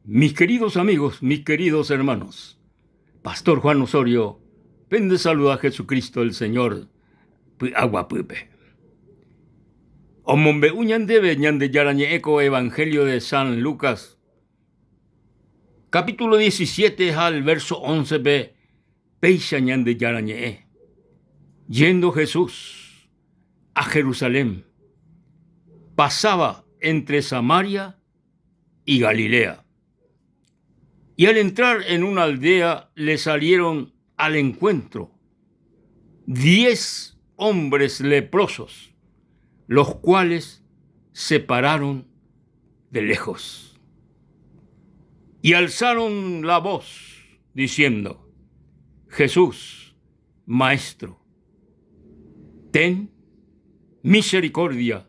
Mis queridos amigos, mis queridos hermanos, Pastor Juan Osorio, pende saluda Jesucristo el Señor py'aguapýpe. Omombe'u ñandéve Ñandejára ñe'ẽ ko Evangelio de San Lucas, capítulo 17 ha el verso 11-pe, péicha Ñandejára ñe'ẽ. Yendo Jesús a Jerusalén, pasaba entre Samaria y Galilea. Y al entrar en una aldea le salieron al encuentro diez hombres leprosos, los cuales se pararon de lejos y alzaron la voz diciendo, Jesús, Maestro, ten misericordia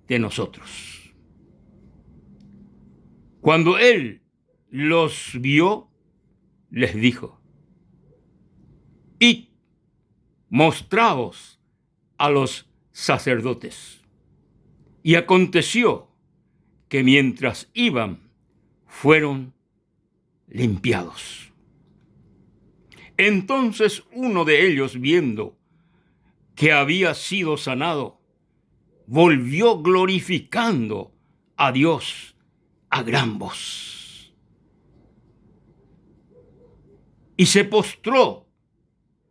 de nosotros. Cuando él los vio, les dijo, Id, mostraos a los sacerdotes. Y aconteció que mientras iban, fueron limpiados. Entonces uno de ellos, viendo que había sido sanado, volvió glorificando a Dios a gran voz. Y se postró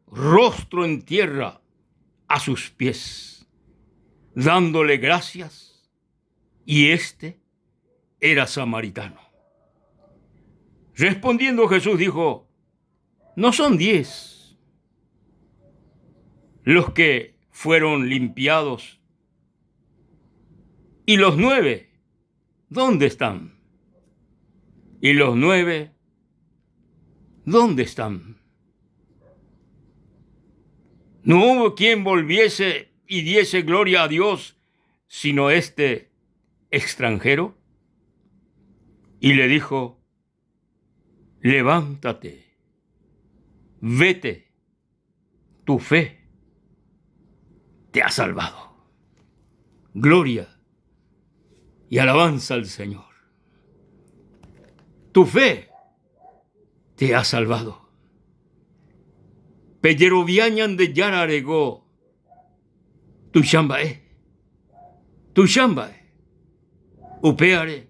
rostro en tierra a sus pies, dándole gracias, y éste era samaritano. Respondiendo Jesús dijo, no son diez los que fueron limpiados. ¿Y los nueve? ¿Dónde están? ¿Y los nueve? ¿Dónde están? No hubo quien volviese y diese gloria a Dios, sino este extranjero. Y le dijo, levántate, vete, tu fe te ha salvado. Gloria y alabanza al Señor. Tu fe te ha salvado. Pejerovia Ñandejára reko tuicha mba'e, tuicha mba'e. Upévare,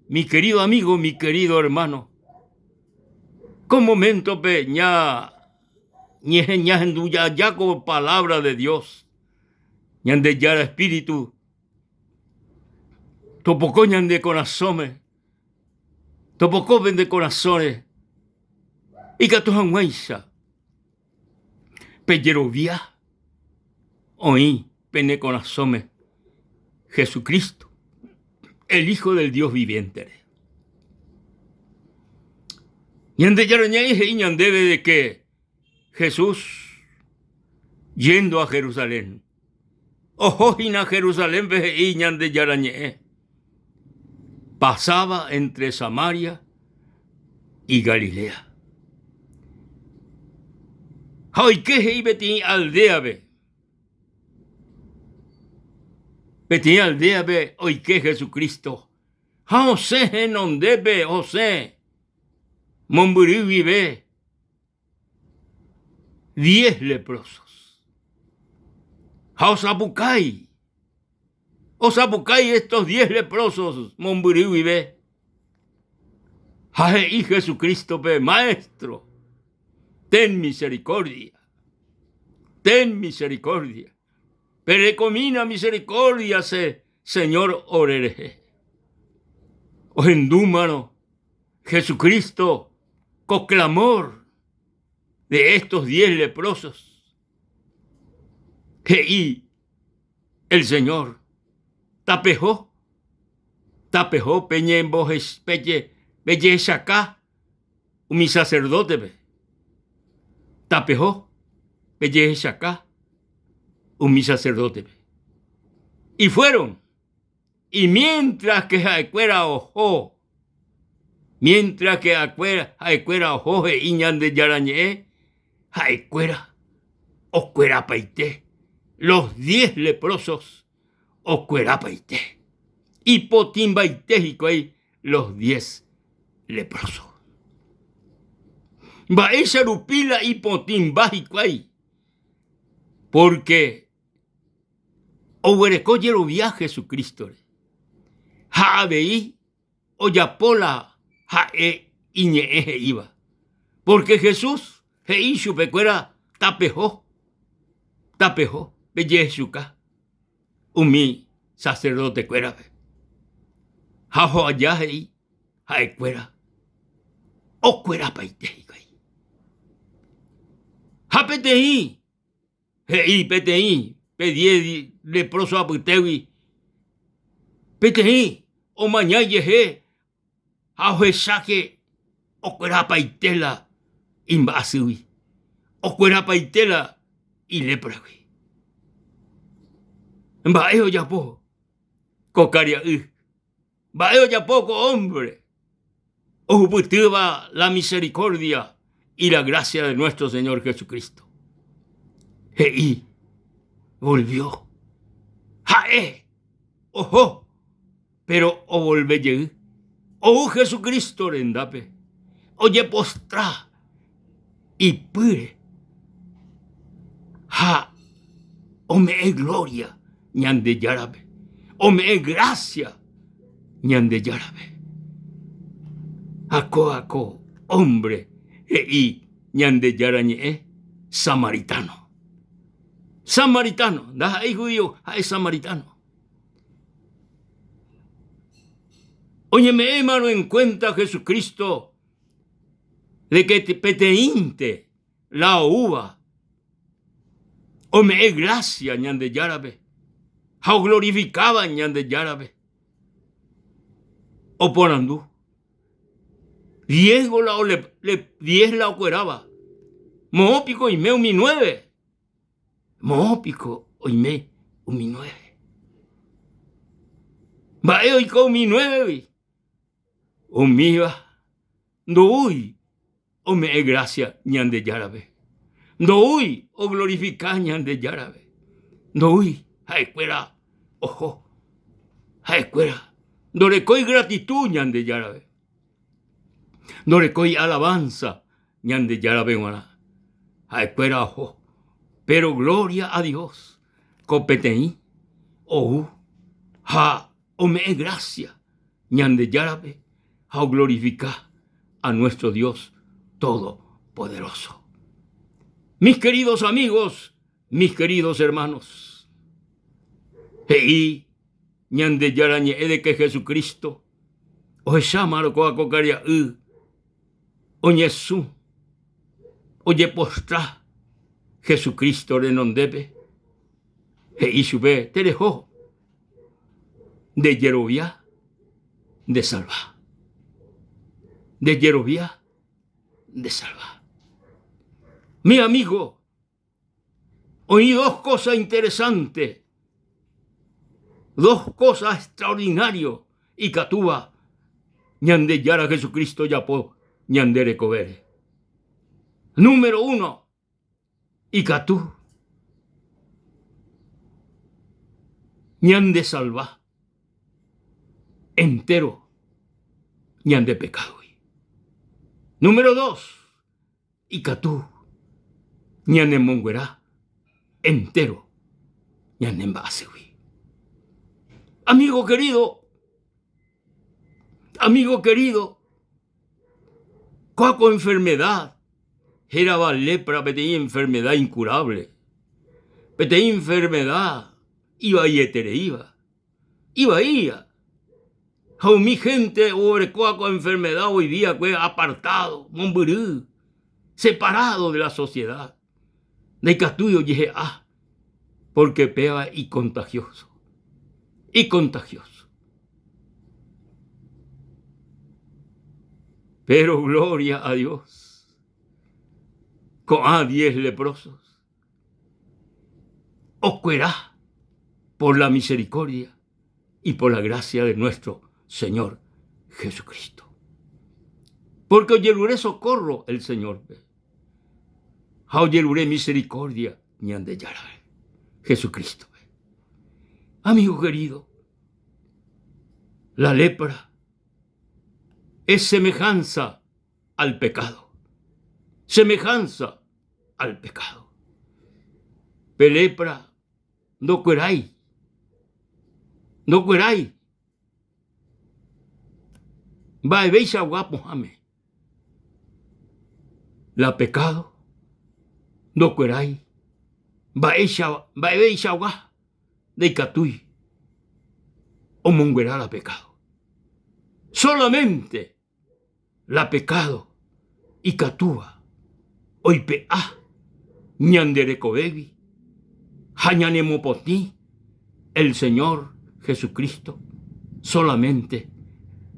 mi querido amigo, mi querido hermano, ko moméntope ña ñahendu jaja ko palabra de Dios, Ñandejára Espíritu topoko ñande korasõme, topoko pende korasõre ikatu hag̃uáicha pejerovia oĩ pene korasõme Jesucristo, el Hijo del Dios viviente-re. Ñandejára ñe'ẽ he'i ñandéve de que Jesús yendo a Jerusalén, oho hína Jerusalénpe he'i Ñandejára ñe'ẽ, pasaba entre Samaria y Galilea. Ha oike he'i peteĩ aldéape, peteĩ aldéape oike Jesucristo ha osẽ henondépe osẽ mombyry guive diez leprosos. Ha osapukái, osapukái estos diez leprosos mombyry guive. Ha he'i Jesucrístope, Maestro, ten misericordia, ten misericordia. Perekomína misericordia se Señor orerehe. Ohendúmarõ Jesucristo ko clamor de estos diez leprosos, he'i el Señor, Tapeho, tapeho pejehechaka umi sacerdote-pe, tapeho pejehechaka umi sacerdote-pe. Y fueron Y mientras que ha'ekuéra oho, mientras que ha'ekuéra oho he'i Ñandejára ñe'ẽ, ha'ekuéra okuerapaite, los diez leprosos okuerapaite. Ipotĩmbaite hikuái los diez. leproso. Mba'éicha rupi la ipotĩmba hikuái? Pórke oguereko jerovia Jesucrístore ha avei ojapo la ha'e iñe'ẽ he'íva. Pórke Jesús he'i chupekuéra tapeho, tapeho pejehechuka umi saserdotekuérape. Ha oho aja he'i ha'ekuéra okuerapaite hikuái. Ha peteĩ he'i peteĩ pe diez leproso apytégui, peteĩ omaña ijehe ha ohecháke okuerapaite la imba'asýgui, okuerapaite la ilépragui. Mba'e ojapo ko karia'y? Mba'e ojapo ko hombre ohupytýva la misericordia y la gracia de nuestro Señor Jesucristo? He'i, volvió. Ha'e oho, pero ovolve jey. Ou Jesucristo rendápe, ojepostra ipýre ha ome'ẽ gloria Ñandejárape, ome'ẽ grásia Ñandejárape. Ha kóva ko ómbre he'i Ñandejára ñe'ẽ samaritano. Samaritano, ndaha'éi judío, ha'e samaritano. Oñeme'ẽmarõ en cuenta Jesucristo de que peteĩnte la oúva ome'ẽ grásia Ñandejárape ha oglorifikáva Ñandejárape, oporandu. Diez la, diez la okueráva. Moõ piko oime umi nueve? Moõ piko oime umi nueve? Mba'e oiko umi nuévegui? Umíva ndoúi ome'ẽ grásia Ñandejárape, ndoúi oglorifika Ñandejárape, ndoúi ha'ekuéra oho, ha'ekuéra ndorekói gratitu Ñandejárape, ndorekói alavanza Ñandejárape g̃uarã, ha'ekuéra oho. Péro glória a Dios ko peteĩ ou ha ome'ẽ grásia Ñandejárape ha oglorifika a nuestro Dios Todopoderoso. Mis queridos amigos, mis queridos hermanos, he'i Ñandejára ñe'ẽ de que Jesucristo ohechámarõ kóva ko karia'y oñesũ, ojepostra Jesucristo renondépe, he'i chupe, Tereho, nde jerovia nde salva. Nde jerovia nde salva. Mi amigo, oĩ dos cosas interesantes, dos cosas extraordinarias ikatúva Ñandejára Jesucristo ojapo ñande rekovére. Número uno, Ikatu ñandesalva entéro ñande pekádogui. Número dos, ikatu ñanemonguera entéro ñane mba'asýgui. Amigo querido, amigo querido, Kóa ko enfermedad hérava lepra peteĩ enfermedad incurable, peteĩ enfermedad ivaietereíva, ivaíva. Ha umi gente oguerekóva ko enfermedad oivíakue apartado, mombyry, separado de la sociedad. Ndaikatúi ojehe'a pórke péva ikontahióso. Ikontahióso. Péro glória a Dios, ko'ã diez leprosos okuera por la misericordia y por la gracia de nuestro Señor Jesucristo. Porque ojerure socorro el Señorpe. Ha ojerure misericordia Ñandejárape, Jesucrístope. Amigo querido, la lepra. Es semejanza al pecado. Semejanza al pecado. Pe lepra ndokuerái, ndokuerái mba'evéichagua pohãme. La pecado ndokuerái mba'éicha mba'evéichagua ndaikatúi omonguera la pecado. Solamente la pecado ikatúva oipe'a ñande rekovégui ha ñanemopotĩ el Señor Jesucristo, solamente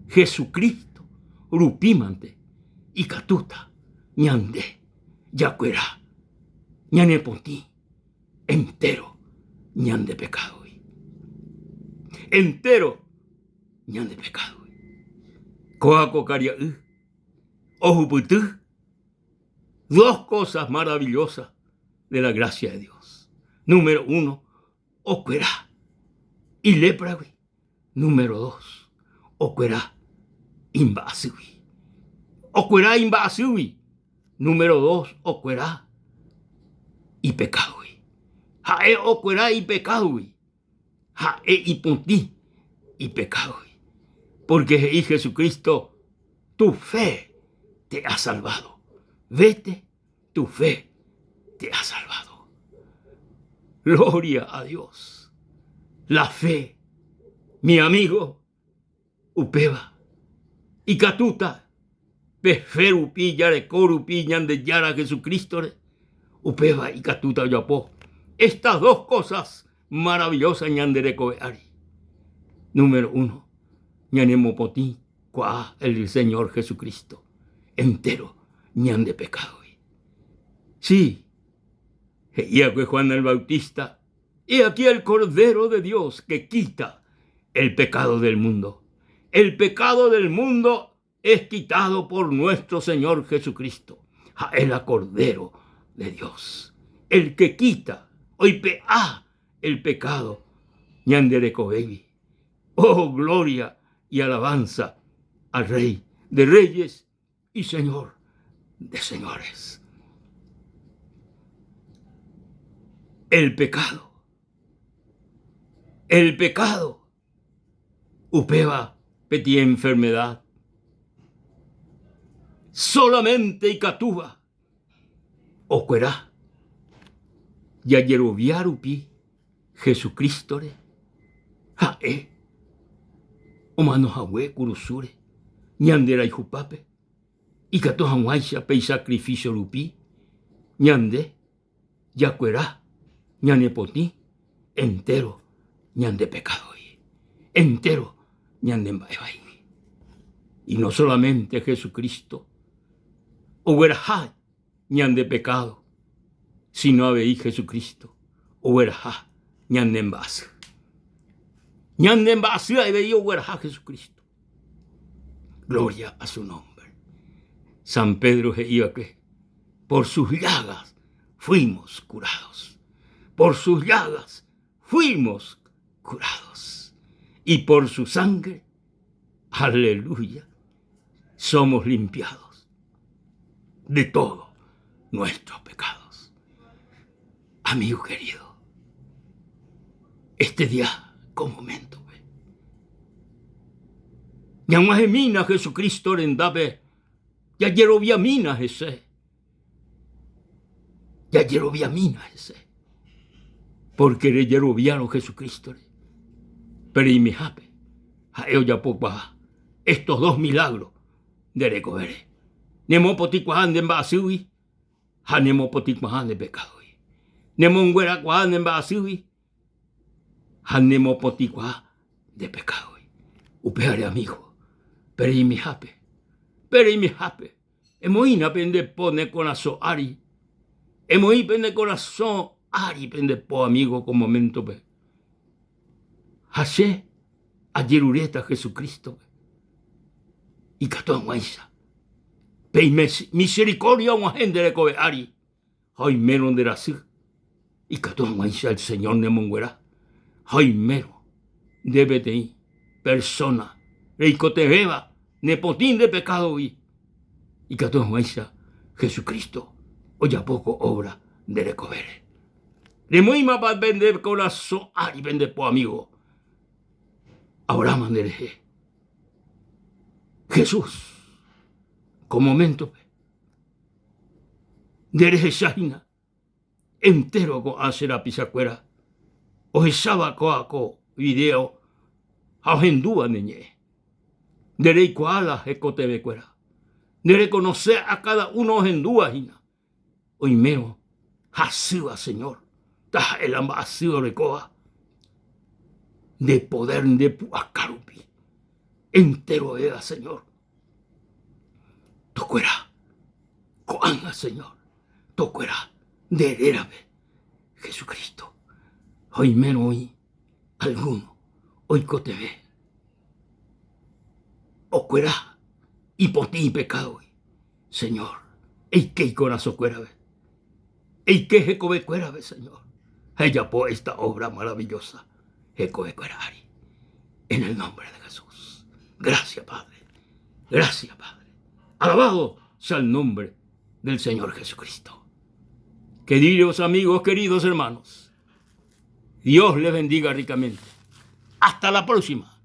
Jesucristo rupímante ikatúta ñande jakuera ñanepotĩ entéro ñande pekádogui. Entéro ñande pekádogui. Kóva ko karia'y ohupyty dos cosas maravillosas de la gracia de Dios. Número uno, okuera ilépragui. Número dos, okuera imba'asýgui. Okuera imba'asýgui. Número dos, okuera ipekádogui. Ha'e okuera ipekádogui. Ha'e ipotĩ ipekádogui. Pórke he'i Jesucristo, Tu fe te ha salvado. Vete, tu fe te ha salvado. Gloria a Dios. La fe, mi amigo, upéva ikatúta pe fe rupi jareko rupi Ñandejára Jesucristo-re, upéva ikatúta ojapo estas dos cosas maravillosas ñande rekove ári. Número uno, ñanemopotĩ kuaa el Señor Jesucristo entero ñande pekádogui. Sí, he'i va'ekue Juan el Bautista, He aquí el Cordero de Dios que quita el pecado del mundo. El pecado del mundo es quitado por nuestro Señor Jesucristo. Ha'e la Cordero de Dios, el que quita, oipe'a el pecado ñande rekovégui. Oh, gloria y alabanza al Rey de Reyes y Señor de Señores. El pecado, el pecado, upéva peteĩ enfermedad solamente ikatúva okuera jajerovia rupi Jesucristo-re, ha'e omano hague kurusúre ñande rayhupápe, ikatu hag̃uáicha pe isacrificio rupi ñande jakuera ñanepotĩ entéro ñande pekádogui, entéro ñande mba'e vaígui. Y no solamente Jesucristo ogueraha ñande pekádo, sino avei Jesucristo ogueraha ñane mba'asy. Ñane mba'asy avei ogueraha Jesucristo. Gloria a su nombre. San Pedro he'i va'ekue, por sus llagas fuimos curados. Por sus llagas fuimos curados. Y por su sangre, aleluya, somos limpiados de todos nuestros pecados. Amigo querido, este día con momento ñag̃uahẽmína Jesucristo rendápe jajeroviamína hese. Jajeroviamína hese. Pórke rejeroviárõ Jesucrístore, pe reimehápe ha'e ojapokuaa estos dos milagros nde rekovére. Nemopotĩkuaa nde mba'asýgui ha nemopotĩkuaa nde pekádogui. Nemonguerakuaa nde mba'asýgui ha nemopotĩkuaa nde pekádogui. Upévare amigo, pe reimehápe, pe reimehápe Emoĩna pende po ne korasõ ári. Emoĩ pende korasõ ári pende po amigo ko moméntope. Ha che ajeruréta Jesucristo-pe ikatu hag̃uáicha pe misericordia og̃uahẽ nde rekove ári ha oimérõ nde rasy ikatu hag̃uáicha el Señor nemonguera ha oimérõ nde peteĩ persona reikotevẽva. Nepotĩ nde pekádogui ikatu hag̃uáicha Jesucristo ojapo ko obra nde rekovére. Remoĩmapa pende korasõ ári pende po amigo Abraham nderehe. Jesús ko moméntope nde rehecha hína entéro ko'ã che rapichakuéra ohecháva kóa ko vidéo ha ohendúva ne ñe'ẽ. Nde reikuaa la hekotevẽkuéra. Nde rekonose a káda uno ohendúva hína. Oimérõ hasýva Señor, taha'e la mba'asy orekóva, nde poder nde pu'aka rupi, enterovéva Señor, tokuera ko'ág̃a Señor, tokuera nde rérape Jesucristo. Ha oimérõ oĩ algúno oikotevẽ okuera ipotĩ ipekádogui, Señor, eike ikorasõkuérape, eike hekovekuérape, Señor, ha ejapo esta obra maravillosa hekovekuéra ári. En el nombre de Jesús. Gracias, Padre. Gracias, Padre. Alabado sea el nombre del Señor Jesucristo. Queridos amigos, queridos hermanos, Dios les bendiga ricamente. Hasta la próxima.